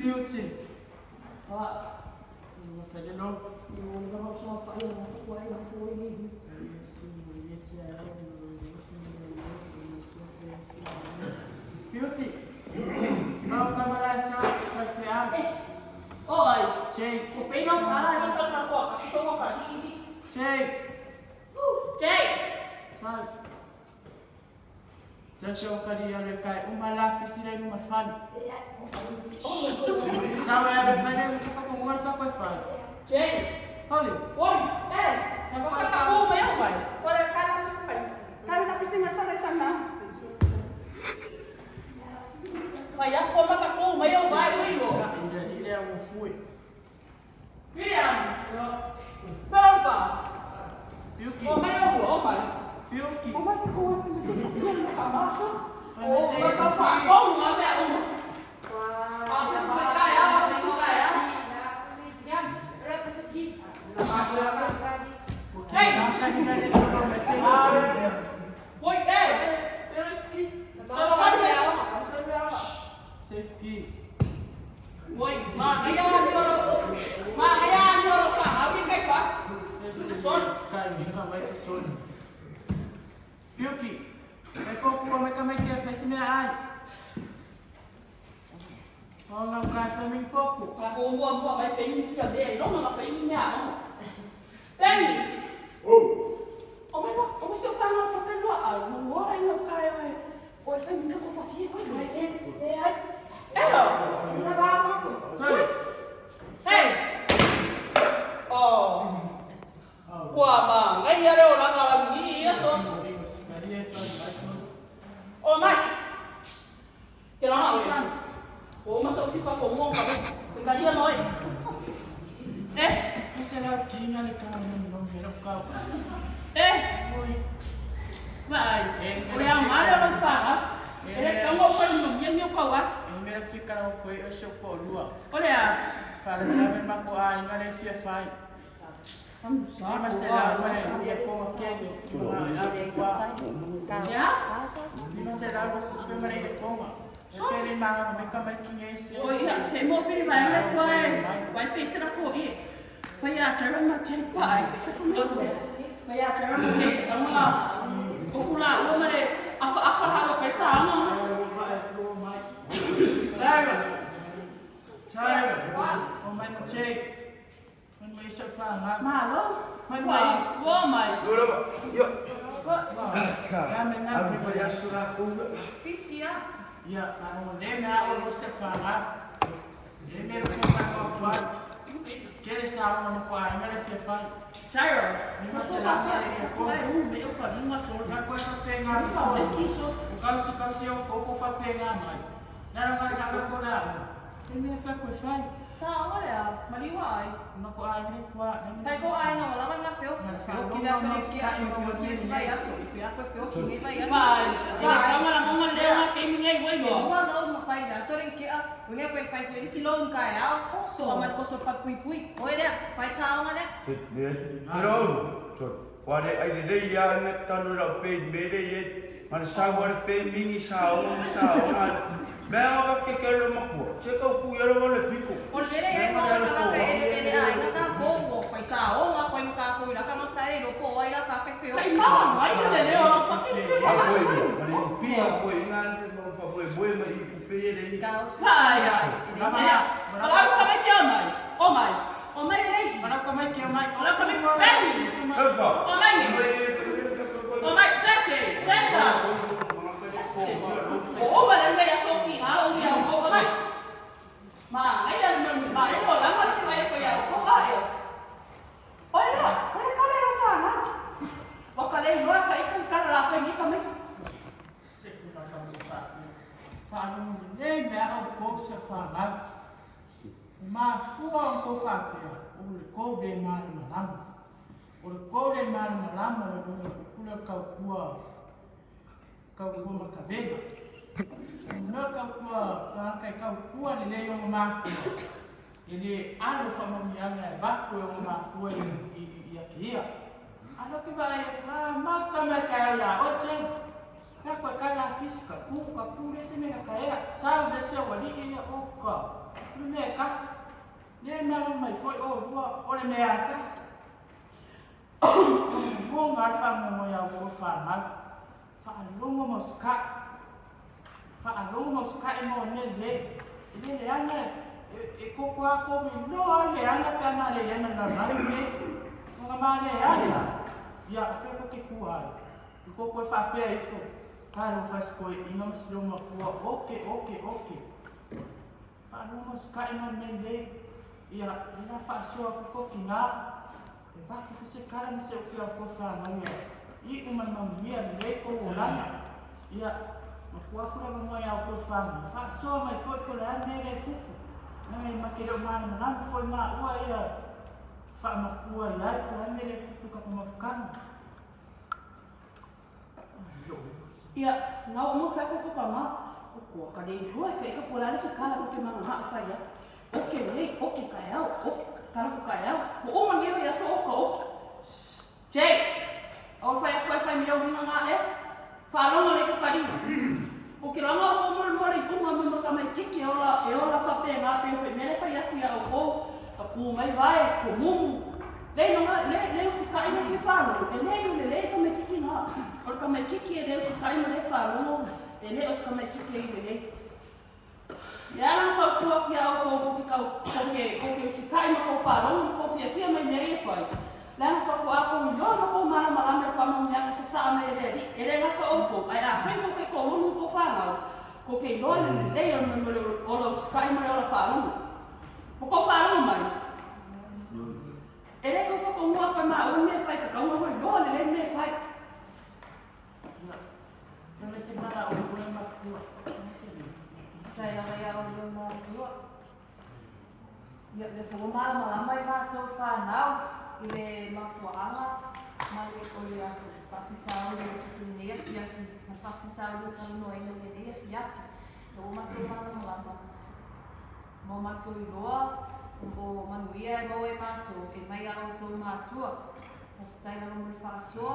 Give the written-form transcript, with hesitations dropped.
Beauty. Beauty. Oi, o pei ma pa na sa na ko ka so ka ni. Jay. Jay. Oi, eh, o ka ka o me o vai. Fora ka na pisi pai. Ka na pisi ma sa na sa na. Vai a ko ma ka ko me o vai wi o. William. Fora fa. O mai o o mai. O mai ko wa sa na sa na ka ma so. O ma ka fa. O ma me o. Ah, se su ka ya, se su ka ya. Hey! Oi, eh. Oi, ma ai a ni oro. Ma ai a ni oro fa. Au ki kai fa. Piuki, e ko ko me ka mai ke fesi me ai. O nga ka sa min poku. Ka ko mua mua mai pengi fia be. No ma fa ni mea no. Pengi. Oh. O mai o mai se fa nga pa pe lo a mo mo ai no ka e. O e fa ni ka ko fa fi ko mai se. E ai. Eh. Na ba ma. Sorry. Hey. Oh. Kua ma ngai are o langa la ni ia so. O mai. Ke la o. O ma so fi fa ko mo ka. Ka dia mai. Eh. Se la kinga le ka mo no me lo ka. Eh. Mai. O ia mare o fa ha. Ele ka mo pa no mi mi ka wa. E me lo fi ka ko e so ko lua. O le a. Fa le na me ma ko ai nga le fi fa. Am sa Ma se la ma le e ko ke ni. Ya. Ni ma se la ko pe ma le ko ma. E pe le ma me ka mai kinga se. O ia se mo piri mai le ko e. Vai pe se la ko i. Fa ia tera ma te ko ai. Fa ia tera ma te sa ma. O fula o ma le afa afa ha lo fa sa ma. Cyrus. Cyrus. O mai no che. Man mai sa fa nga. Ma lo. Man Wa mai. ko mai. Yo yo. Ya me nga. Abi fa ya sura ko. Ya fa no ne na o no se fa nga. E me lo fa ko kwa. Kere sa o no kwa nga le fi fa. Tera. Ni Ma ma so se fa la ka ko. ko ai u me o ka ni ma so. Na ko sa pe nga Ka ko. o ki so. O ka se ka se o ko ko fa pe nga mai. Na ro nga nga ko na. E me fa ko fa. No ko ai me kwa. Mai. Ele ka ma la ma le ma ke mi ngai wai lo. Pero. Wa de ai de ya ne tanu la pe me de ye. Man sa wa pe mingi sa o sa o. Me ha ke ke lo ma ko. Se ka ku ya lo le piko. O le lele ai mo ka ka ele ele ai na sa ko mo fai sa o nga ko ka ko ila ka ma ka e lo ko ai la ka pe feo. Kai ma mai le le o fa ki ki A ko e. Ma le pi a ko e nga mo fa bo e bo e ma i ku pe ye le ni. Mai. Ma la sa mai ki o mai. O mai. O mai le le. Mana ko mai ke mai. O la ka mai pengi. Alfa. O mai ni. O mai fete. Feta. O ma le ya so ki ha o ya o mai. Ma ai ya ma e lo la ma ki ai ko ya ko ha e. O la, fa le ka le lo fa na. O ka le lo ka i ka la fa ni ka mai. Se ku na ka mo fa. Fa no ne me o ko se fa nga. Ma fua o ko fa pe. O le ko de ma ma lam. O le ko de ma ma lam le do ku le ka kua. Ka kua ma ka vela. No ka kua ka ka ka kua le le yo ma. Ele alo fa mo mi anga va ko yo ma kua i i i a kia. Alo ke vai ma ma ka ma ka ya o che. Ka ko ka la pis ka ku ka ku le se me ka ya. Sa le se wa li ia o ka. O le mea e tasi. Le malamalama mai foi oulua, o le mea lava e tasi. Lagona le faanoanoa ia outou fanau. Faalogo ma usitai. Faalogo ma usitai mo mea lelei. E le leaga e koko lava kou iloa lava le leaga pe a ma leai ma le lalolagi lenei. Ona ma leai la, ia o fea tou te tua ai? I koko e faapea ifo, talofa e si toeaina ma si loomatua, oke, oke, oke. Faalogo ma usitai mo mea lelei. Ia, le la faasoa atu tou tina. E vasu foi se tala ma se upu ia outou fanau ia iu ma le manuia lelei tou olaga. Ia, matua atu le avanoa ia outou fanau, faasoa mai foi po o le a le mea lea e tupu. Leaga e ma te le o malamalama foi maua ia faamatua i ai po o le a le mea lea e tupu i tatou mafutaga. Ia, na ua mau fai ko ko ma o ko ka le lua ka ka pola le se kala ko ke manga ha fai ya. O ke nei, o ke ka au, o ke kala ko ka au. Mo o mani o ya so o ka o. Jake, o fai ko fai mi o hunga nga e. Fa longa le ko ka lima. O ke langa o mo mo le hunga mo mo ka mai kiki e ola e ola fa pe nga pe fai mele fai atu ya o ko ka ku mai vai ko mumu. Le no le le usita'i ma fia faalogo, e le i le le tamaititi na. O le tamaititi e le usita'i ma le faalogo, e le o se tamaititi e i le le. E ala ona fautua ki a outou ko ke kau, ko ke, ko ke usita'i ma kou faalogo ma kou fiafia mai mea ia e fai. Leaga faatoa kou iloa ma kou malamalama i faamanuiaga sasa'a mai e le Alii, e le gata outou, ae afai kou taitoalunu ma kou fanau, ko ke iloa le lelei o le mea o le ola usita'i ma le ola faalogo. Ma kou faalogo mai. E le tau whakaongoa koe mā ua mea whai ka kaunga hoi loa le lei mea whai. Ia, se mana o ua matua. Faafetai lava ia oulua matua. Ia, le foi ua malamalama i matou fanau i le mafuaaga ma le o le faafitauli ua tupu i lenei afiafi ma le faafitauli ua talanoaina i lenei afiafi. Ia ua matou malamalama. Ma o matou iloa, o manuia e maua e matou, e mai a outou matua. Faafetai lava mo le faasoa.